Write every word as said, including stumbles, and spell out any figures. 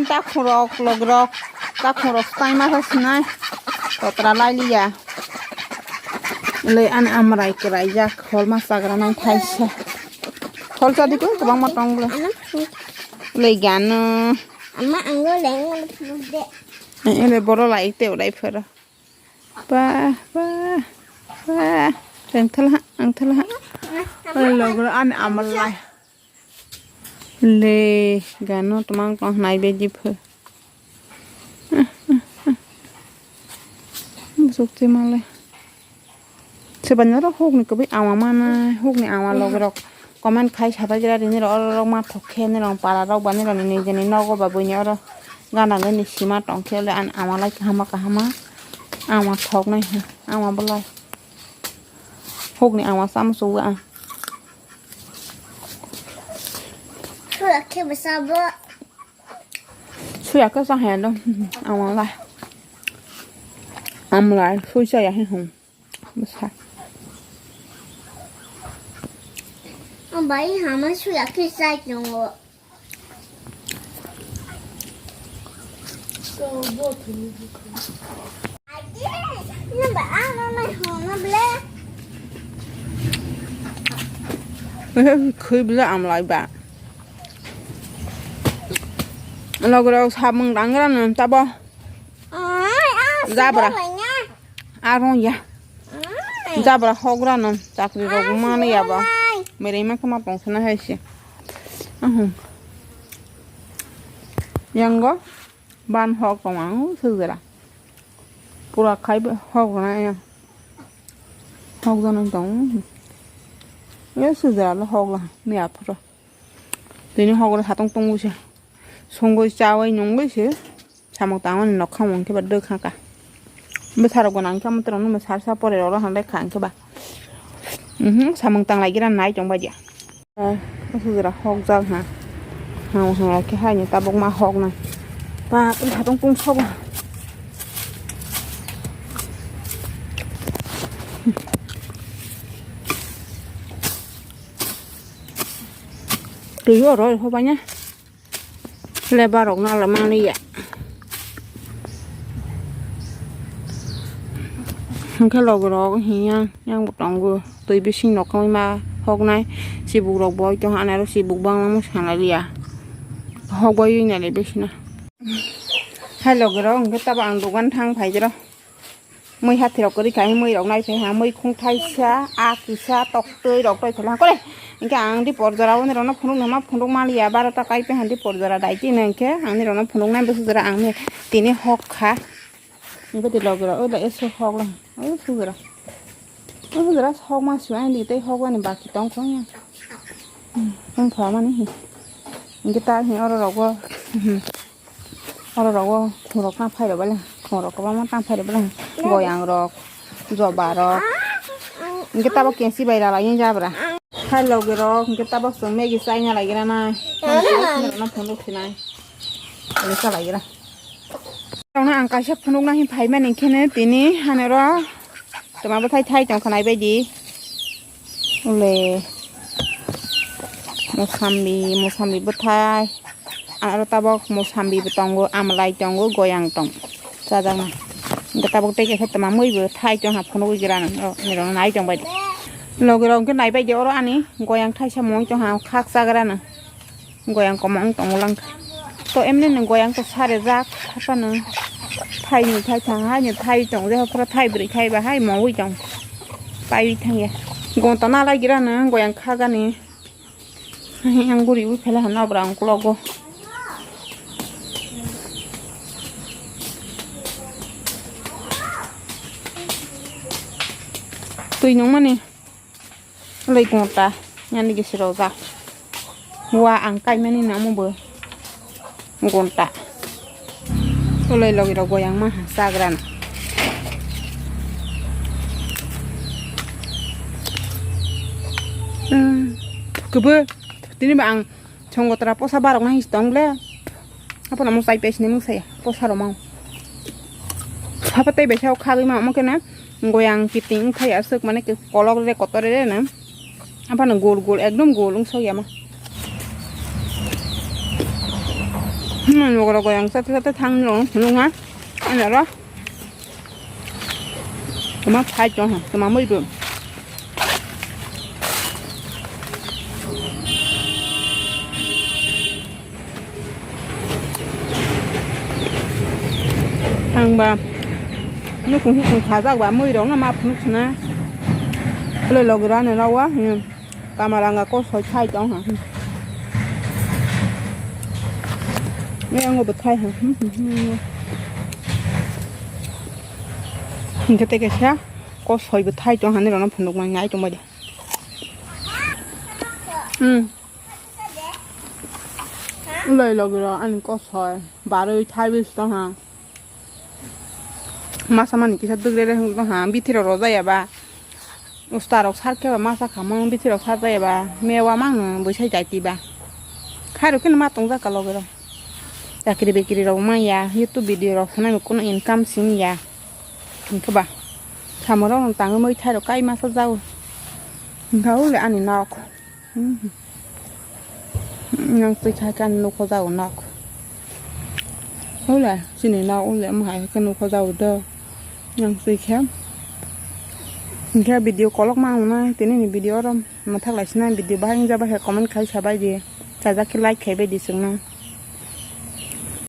Takhurok, logrok, takhurok style ma khe sinai. Totra lai liya. Le ani amrai kwraijak, hol ma chagra nai thaisa. Hol chadi ko kwbangma tong bwle. Ama Le gano. Ama ango leng de. Ele boro lai te urai phara. Ba, ba, ba. Ang thala, ang thala. Hello, bro, ani amalai. Le, gano tumang tong nai be di pho. Sukti male. Sebanya ro huk ni kebi awa mana, huk ni awa log rok. Comment khai sabai jera rini rok, oro rok ma thok khe ni rok para rok bani rok ni nijeni nogo ba buini oro gana gani sima tong khe le ani ama lai kahama kahama ama thok nai he ama bolai hok ni ama sam su ga. Suya khe bwsa bo. Suya khe sa he do ama lai ama lai sui sa ya he hum. Bwsa. Ang bai hama suya khe chai tongo. Khwi bwle amlai ba. Logorok samung dangra nang tabo. Jabra. Arong ya. Jabra hogra no chakri rok mani ya ba. Mere ma kama tong sana hai se. Ahun. Yango ban hok tong ang sujera. Pura khai ba hok na ya. Hok da nang tong. Ya sujera lo hok la me apro. Tini hok la satong tong usia. Songoi chawi nungoi se. Samung tangmani nokha mung khe ba dwkha ka. Bwsarok gwnang khe amo twrwngno sar sa pore rok rohor lekha hwnkhe ba. Mhm, samung tang lai gira nai tong bai dia. Eh, aswk jora hok jak ha. Ha ha khe haini tabuk ma hok nai. Ba tong tong sok. Twi oro hobai na. Lebar rok no ala manliya. Hwnkhe logorok hiya yang bo tongo twi bising nokha ma hoknai sibuk rok bo tong anaro sibuk bangma sanaliya hokbai nai bisina. Hai logorok hwnkhe tabo ang dogan thang phaijero. Mui hathi rok kwrwi khai mui rok nai phai ha mui khung thaisa a kisa tok twi rok toi phela kore. Hinkhe ang di por jora o nirok no phunuk nangma phunuk maliya baro ta kai phai ha di por jora dai tini hinkhe ang nirok no phunuk nai bwswk jora ang ni tini hok kha. Hinkhe di logora o da eso hok lang o sugora o sugora hok ma su ani tei hok ani baki tong khong ya. Tong pha mani hi hinkhe ta hi oro rogo. Oro rogo khungrok tang phai rok bale khungrok kwbangma tang phai rok bale goyang rok joba rok hinkhe tabok kensi bai ralai jabra hai logi rok hinkhe tabok chwng megi chaina lai gira nai no phunuk sinai tini chalai gira rok no ang kaisa phunuk nai phai mani khe ne tini hanero twma bwthai thai tong kha nai bai di. Ule musambi, musambi bwthai, aro tabok musambi bo tongo, amlai tongo, goyang tong chajaknai. Hinkhe tabok tei kaisa twma mui bo thai tong ha phunugwi gira nang, o nirok nai tong bai di. Logi rok hinkhe nai bai di oro ani goyang thaisa mui tong ha khak chagra nang. Goyang koma wng tongo lang kha. To emni nwng goyang to sare jak, haphano thaini thai thang, haino thai tong, je hapharo thai bwrwi thai ba hai mowi tong. Paiwi thang ya. Gonta nalai gira nwng goyang khagani. Hai ang guriwi phela hano abra ang klogo. Twi nungmani. Ulai gonta, yani gisi rojak. Wa ang kaimani namo bo. Gonta. Ulai logi rok goyang ma ha, chagrana. Hmm, kubu, tini ba ang songotra posa barok na his tong ble. Apono mo chai pes ni mung saya, posa roma. Hapa tei bai sao khagwi ma mo kena, goyang kiting thai asuk mane ke kolok re kotor re na. Apono gol gol, ekdom gol ung so ya ma. Hmm, logo logo yang sate sate thang nung nung ha. Ano ro. Tama phai chong ha, tama moi bo. Thangba. Nukung hukung khajak ba moi rok no ma phunuk sina. Lo logo rani rawa. Hmm. Kamaranga kosoi thai tong ha. Ni ango bo thai ha. Hingke teke sa kosoi bo thai tong ha ni rona phunuk mai ngai tong bai de. Hmm. Ulai logi ro ani kosoi baroi thai bis tong ha. Masa mani kisa dugre re hwnkha ha, bithi rok rojaya ba. Usta rok sar khe ba masa khamung, bithi rok sar jaya ba. Mewa mang no bwsai jai ti ba. Khai rok khe no ma tong jaka loge ro. Chakri bikri rok ma ya, YouTube video rok sanai kuno income sing ya. Hwnkhe ba. Samung rok no tangwi moi thai rok kai masa jao. Hwnkha ule ani nok. Yang twi khai khe ani nukho jao nok. Ule, chini nok ule, omo hai khe nukho jao do. Yang twi khe. Hwnkhe video kolok ma wngnai, tini ni video oro mwthak lai sinai video bahai wngya bai khe comment khai sabai di. Chajak khe like khai bai di chwngno.